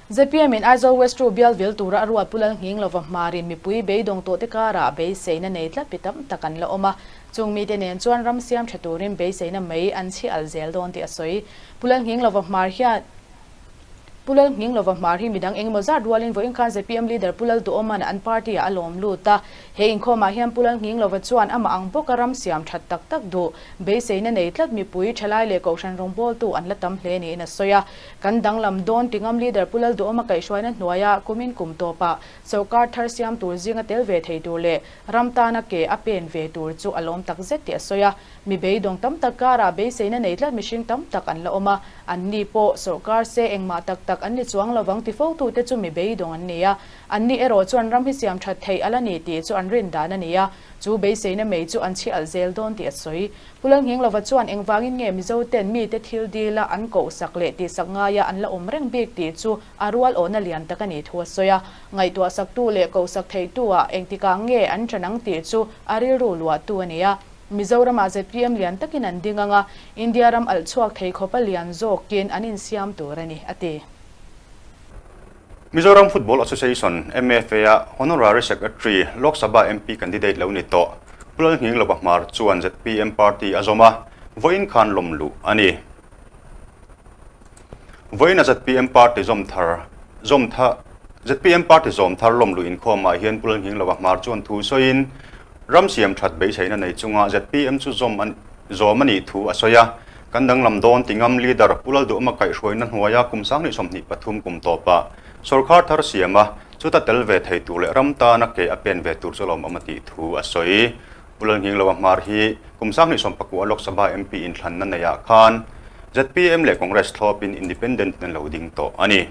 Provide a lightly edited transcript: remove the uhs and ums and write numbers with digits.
ZPM in Aizawl West Two bial vil tura a ruat Pu Lalnghinglova hmarin mipui beidawng tawhte karah beiseina nei tlat pi tam tak an la awm a. Chung mite nen chuan ram siam tha turin beiseina mai an chhi al zel dawn tih a sawi. Pu Lalnghinglova hmar hian Pu Lalnghinglova hmar hi midang engemaw zat rualin vawiin khan zpm leader Pu Lalduhawma'n an party-ah a lawm lut a. He inkhawmah hian Pu Lalnghinglova chuan amah ang bawka ram siam that tak tak duh beiseina nei tlat mipui thalai leh kohhran rawngbawltu an la tam hle niin a sawi a. Kan danglam dawn tingam leader Pu Lalduhawma kaihhruaina hnuaia kumin kum tawpah sorkar thar siam tur zinga tel ve thei tur leh ram tana ke a pen ve tur chu a lawm tak zet tih a sawi a. Mi beidawng tam tak karah beiseina nei tlat mihring tam tak an la awm a, anni pawh sorkar se engmah tak tak an ni chuang lovang ti fotute chu mi beidawng an ni a. Anni erawh chuan ram hi siam that theih a la ni tih chu an rin dan a ni a, chu beiseina mei chu an chhi alh zel dawn tih a sawi. Pu Lalnghinglova chuan engvangin nge Mizoten mite thil dila an kohsak leh tihsak ngaia an la awm reng bik tih chu a rual awhna lian tak a nih thu a sawi a. Ngaihtuahsaktu leh kohsak theihtu-ah engtikah nge an ṭan ang tih chu a rilru luahtu a ni a. Mizoramah zpm lian takin an ding ang a, India ram alh chhuak thei khawpa lian zawkin an insiam tur a ni, a ti. Mizoram Football Association, MFA, a Honorary Secretary, Lok Sabha MP candidate lo ni tawh, Pu Lalnghinglova Hmar chuan zpm party a zawm a, vawiin khan lawm luh a ni. Vawiin a zpm party zawm thar zawm tha zpm party zawm thar lawm luh inkhawmah hian Pu Lalnghinglova Hmar chuan thu sawiin, Ram siam that beiseina nei chunga zpm chu zawm a zawm a nih thu a sawi a. Kan danglam dawn ti ngam leader Pu Lalduhma kaihhruaina hnuaia kum 2023 kum tawpah sawrkhar thar siam a, chuta tel ve thei tur leh ram tana ke a pen ve tur chu lawmawm a tih thu a sawi. Pu Lalnghinglova Hmar hi kum 2019 Lok Sabha MP inthlanna neiah khan zpm leh Congress thlawpin Independent in an lo ding tawh a ni.